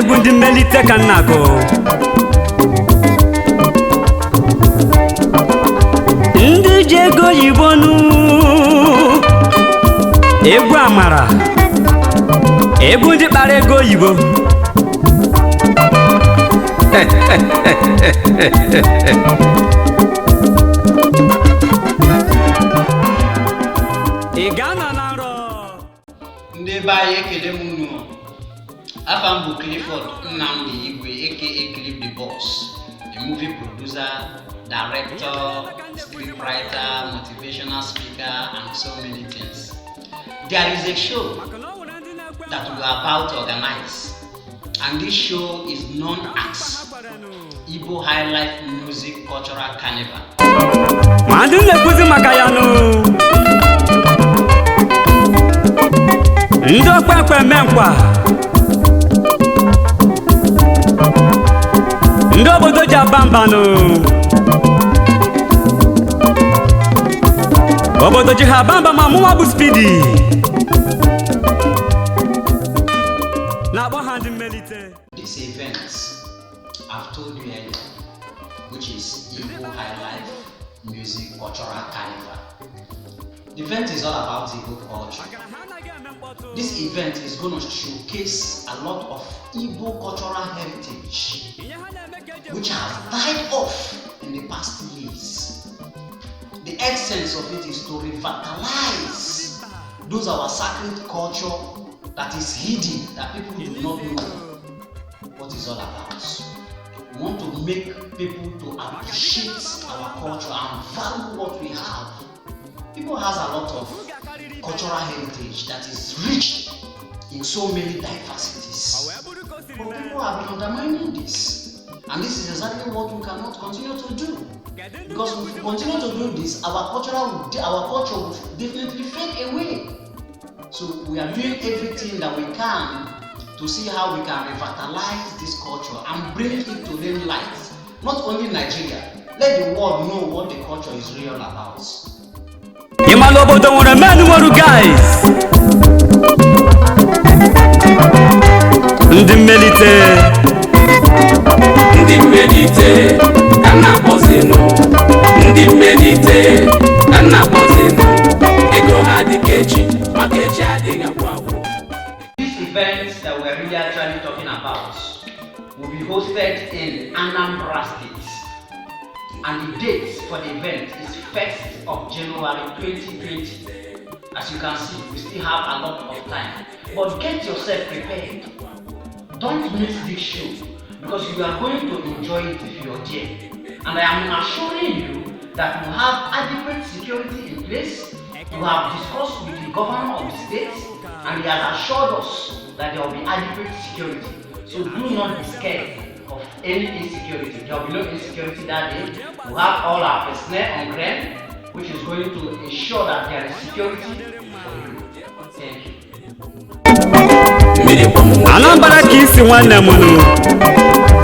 Egwu ndị mmelite ka nna gụ. Ndị ji ego oyibo nụ. Egwu amara. Egwu ndị kpara ego oyibo. Ị ga-anọ na nrọ. Ndị be anyị, ekele m unu. Afa m bụ Clifford Nnamdi Igwe, aka Cliff the Boss, a movie producer, director, scriptwriter, motivational speaker and so many things. There is a show that we are about to organize, and this show is known as Igbo High Life Music Cultural Carnival. Ma ndị m na-ekwuzi maka ya nụ, ndị okpekpe eme nkwa, ndị obodo ji aba mba nụ, obodo ji ha aba mba. Ma mụnwa bụ Spidi na-akpọ ha ndị mmelite. This event I've told you earlier, which is Igbo High Life Music Cultural Carnival. The event is all about Igbo culture. This event is going to showcase a lot of Igbo cultural heritage, which has died off in the past years. The essence of it is to revitalize those our sacred culture that is hidden, that people do not know what it's all about. We want to make people to appreciate our culture and value what we have. People has a lot of cultural heritage that is rich in so many diversities. But people have been undermining this. And this is exactly what we cannot continue to do. Because if we continue to do this, our culture will definitely fade away. So we are doing everything that we can to see how we can revitalize this culture and bring it to the light. Not only Nigeria, let the world know what the culture is real about. Ịmala obodo nwere men, nwere guys, ndị mmelite. Ndị mmelite ka m na-akpọzinụ, ndị mmelite ka m na-akpọzinụ. Ego ha dị ka echi, maka echi adịghị agwụ agwụ. This event that we're really actually talking about will be hosted in Anambra State. And the date for the event is 1st of January 2020. As you can see, we still have a lot of time. But get yourself prepared. Don't miss this show because you are going to enjoy it if you're there. And I am assuring you that we have adequate security in place. We have discussed with the governor of the state and he has assured us that there will be adequate security. So do not be scared of any insecurity. There will be no insecurity that day. We have all our personnel on ground, which is going to ensure that there is security for you. Thank you. Mmiri kpọnwụ. Anambra ka isi, nwanne m nụ.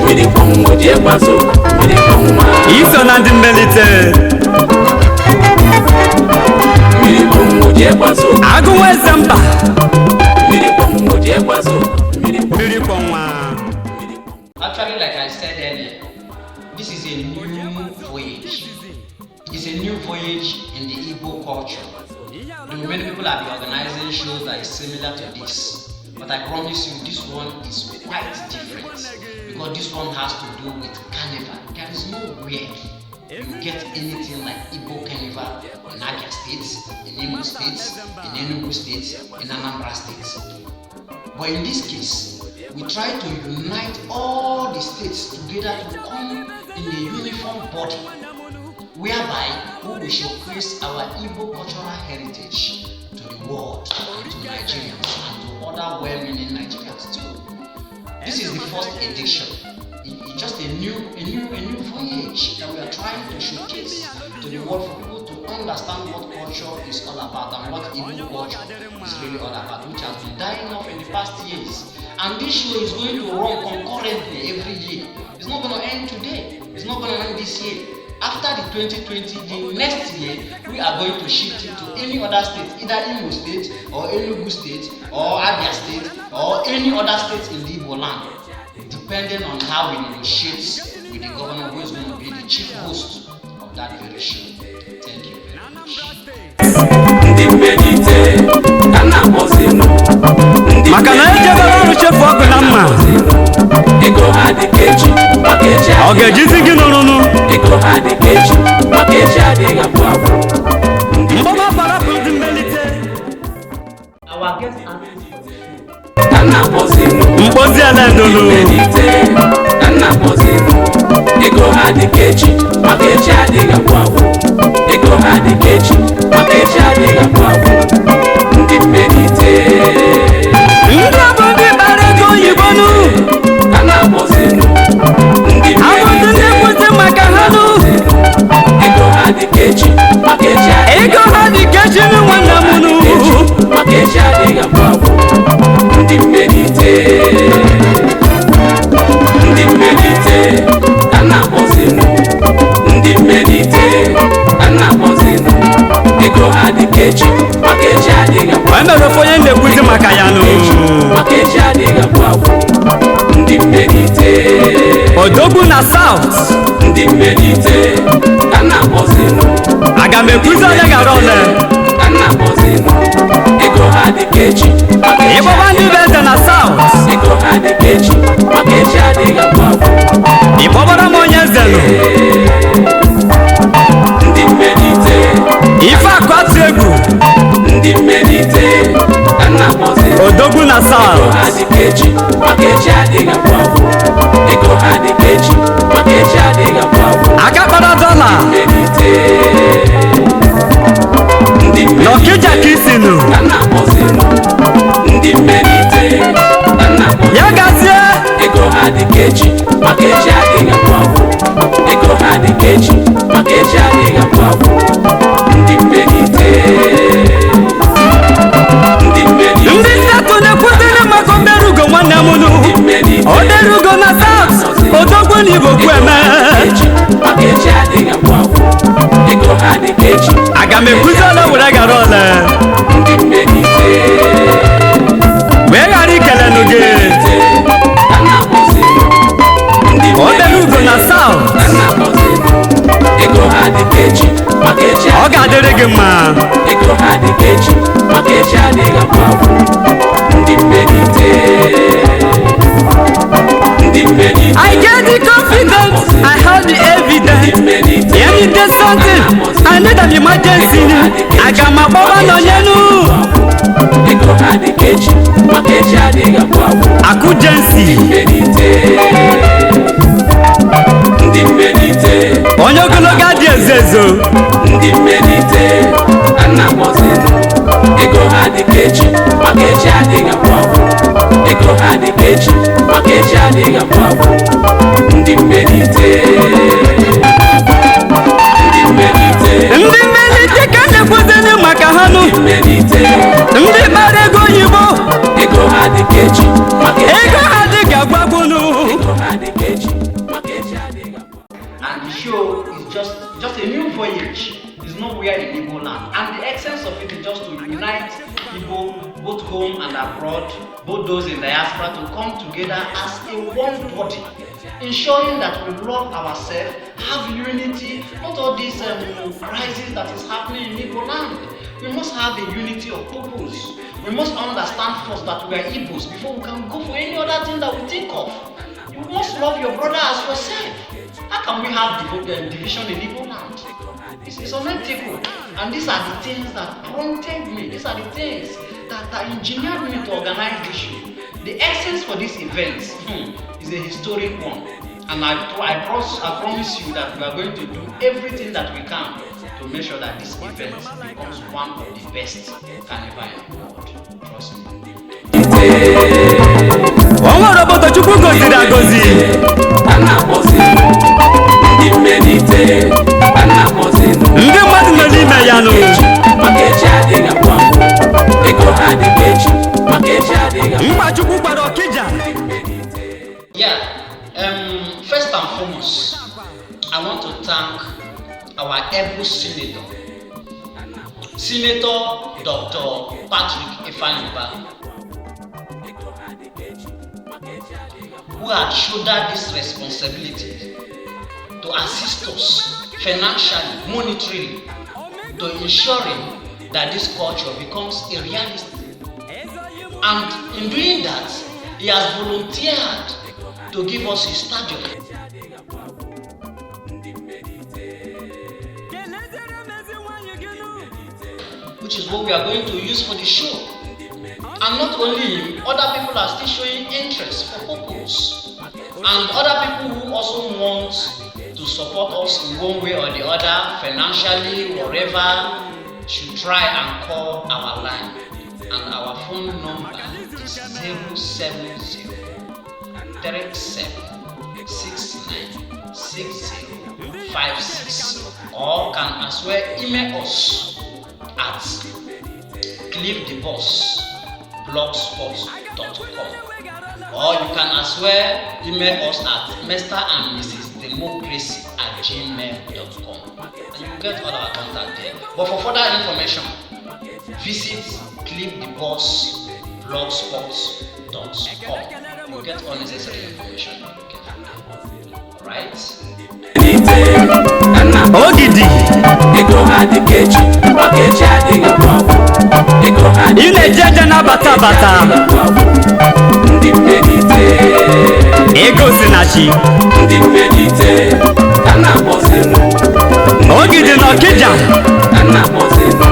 Mmiri kpọnwụ jee gbazo mmiri kpọnwụ. Iso na ndị mmelite. Mmiri kpọnwụ jee gbazo. Agụnwa eze mba. Mmiri kpọnwụ jee gbazo mmiri. Mmiri kpọnwa. Actually, like I said earlier, this is a new voyage. It's a new voyage in the Igbo culture. Though many people have been organizing shows that is similar to this, but I promise you this one is quite different because this one has to do with carnival. There is nowhere you get anything like Igbo Carnival in Abia State, in Imo State, in Enugu State, in Anambra State. But in this case, we try to unite all the states together to come in a uniform body, whereby we will showcase our Igbo cultural heritage to the world and to Nigerians and to other well-meaning Nigerians too. This is the first edition. It's just a new voyage that we are trying to showcase to the world for people to understand what culture is all about and what Igbo culture is really all about, which has been dying off in the past years. And this show is going to run concurrently every year. It's not going to end today. It's not going to end this year. After the 2020, the next year, we are going to shift it to any other state, either Imo State or Enugu State or Abia State or any other state in the Igbo land. depending on how we negotiate with the governor who is going to be the chief host of that very show. Thank you very much. Ndị mmelite ka na-akpọzinụ ndị Maka na ejebere ọrụ chefu ọkụ na mma. Ego ha dị ka echi, maka echi Ọ ga-ejizi gị nụrụnụ. Ego ha dị ka echi, maka echi adịghị agwụ agwụ. Ndị Mgbọba kparapụ ndị mmelite. Our guest artist for the show ka na-akpọzinụ Mkpozi eledolu. Mmelite ka na-akpọzinụ. Ego ha dị ka echi, maka echi adịghị agwụ agwụ. Ego ha dị ka echi, maka echi adịghị agwụ agwụ. Ndị mmelite Ndị a bụ ndị kpara ego oyibo nụ. ka na-akpọzinụ ndị Abụzi ndị mmelite kwụsị maka ha nụ. Ego ha dị ka echi, maka echi adịghị Ego ha dị ka echi nụ nwanne m nụ. Maka echi adịghị agwụ agwụ. Ndị mmelite, ndị mmelite ka na-akpọzinụ. Ndị mmelite ka na-akpọzinụ. Ego ha dị ka echi, maka echi adịghị agwụ O mere ofe onye na-ekwuzi maka ya nụ. Maka echi adịghị agwụ agwụ. Ndị mmelite, Odogwu na South. ndị mmelite ka na-akpọzinụ. Aga m ekwuzi onye gara ole. Ka na-akpọzinụ. Ego ha dị ka echi, maka echi Ịgbaba ndị bụ eze na South. Ego ha dị ka echi, maka echi adịghị agwụ agwụ. Ịkpọbara m onye eze nụ. Ndị mmelite, Ife akụ atụ egwu. Ndị mmelite ka na-akpọzinụ. Odogwu na Ego South. ha dị ka echi, maka echi adịghị agwụ agwụ. Ego ha dị ka echi, maka echi adịghị agwụ agwụ. Aka kpara dọla. Mmelite, ndị N'Ọkịja ka mmelite isi nụ. ka na-akpọzinụ. Ndị mmelite ka na-akpọzinụ. Ya gazie. Ego ha dị ka echi, maka echi adịghị agwụ agwụ. Ego ha dị ka echi, maka echi adịghị agwụ agwụ. Ndị mmelite, ndị mmelite, Ndị South na-ekwuziri maka obere ugo nwanne m nụ. Ndị mmelite, Obere ugo na South. Odogwu na Igbo kwu eme. Echi, maka echi adịghị agwụ agwụ. Ego ha dị ka echi. Aga m ekwuzi ole were gara ole. Ndị mmelite, Wee ghara ikelenụ gị. mmelite ka na-akpọzinụ. Ndị Obere ugo na South. ka na-akpọzinụ. Ego ha dị ka echi, maka echi Ọ ga-adịrị gị mma. Ego ha dị ka echi, maka echi adịghị agwụ agwụ. Ndị mmelite, ndị mmelite, I get the confidence, I have the evidence. Ndị mmelite, Any day something, I need an emergency. Aga m akpọba nọnyenu. Ego ha dị ka echi, maka echi adịghị agwụ agwụ. Akụjensi, Mmelite, ndị mmelite, onye ogologo adị ezo ezo. Ndị mmelite ka na-akpọzinụ. Ego ha dị ka echi, maka echi adịghị agwụ agwụ. Ego ha dị ka echi, maka echi adịghị agwụ agwụ. Ndị mmelite, ndị mmelite, Ndị mmelite ka na-ekwuzini maka ha nụ. Ndị mmelite, Ndị kpara ego oyibo, ego ha dị ka echi, maka echi ego ha dị ka gbagbunu. Ego ha dị ka echi, maka echi adịghị agwụ. And the show is just a new voyage. It's nowhere in Igbo land. And the essence of it is just to unite Igbo, both home and abroad, both those in diaspora, to come together as a one body, ensuring that we love ourselves, have unity, not all this crisis that is happening in Igbo land. We must have a unity of purpose. We must understand first that we are Igbos before we can go for any other thing that we think of. You must love your brother as yourself. How can we have division in Igbo land? It's unethical. And these are the things that prompted me. These are the things that engineered me to organize this show. The essence for this event is a historic one. And I promise you that we are going to do everything that we can to make sure that this event becomes one of the best carnival in the world. Trust me. O nwere obodo Chukwu goziri agozi. Ka na-akpọzinụ. Ndị mmelite ka na-akpọzinụ. Ndị mmadụ nọ n'ime ya nụ. Maka echi adịghị agwụ agwụ. Ego ha dị ka echi, maka echi adịghị agwụ. Mkpa Chukwu gbara Ọkịja. Yeah, first and foremost, I want to thank our able senator, Senator Dr. Patrick Ifeanyi. who had shouldered this responsibility to assist us financially, monetarily, to ensuring that this culture becomes a reality. And in doing that, he has volunteered to give us his stadium. Keleziere m ezi nwanyị gị nụ. Which is what we are going to use for the show. And not only him, other people are still showing interest for purpose. And other people who also want to support us in one way or the other, financially, whatever, should try and call our line. And our phone number is 070 37 69 60 56, or can as well email us at clifftheboss blogspot.com, or you can as well email us at Mr. and Mrs. Democracy@gmail.com, and you will get all our contact there. But for further information, visit clifftheboss blogspot.com. You will get all necessary information you're looking for there. All right. Ogidi. Ego ha dị ka echi, maka echi adịghị agwụ agwụ. Ego ha dị Ị na-eje eje na-abata abata. agwụ agwụ. Ndị mmelite. Ego sinachi. Ndị mmelite ka na-akpọzinụ. Ogidi na Ọkịja. Ka na-akpọzinụ.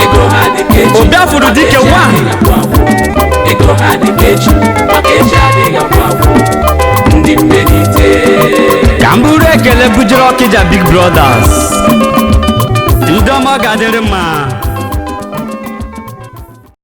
Ego ha dị ka echi. Obiafuru dike maka echi one. adịghị agwụ agwụ. Ego ha dị ka echi, maka echi adịghị agwụ agwụ. Ndị mmelite. Ka m bụrụ ekele bujere Ọkịja Big Brothers, ndị ọma, ga-adịrị mma.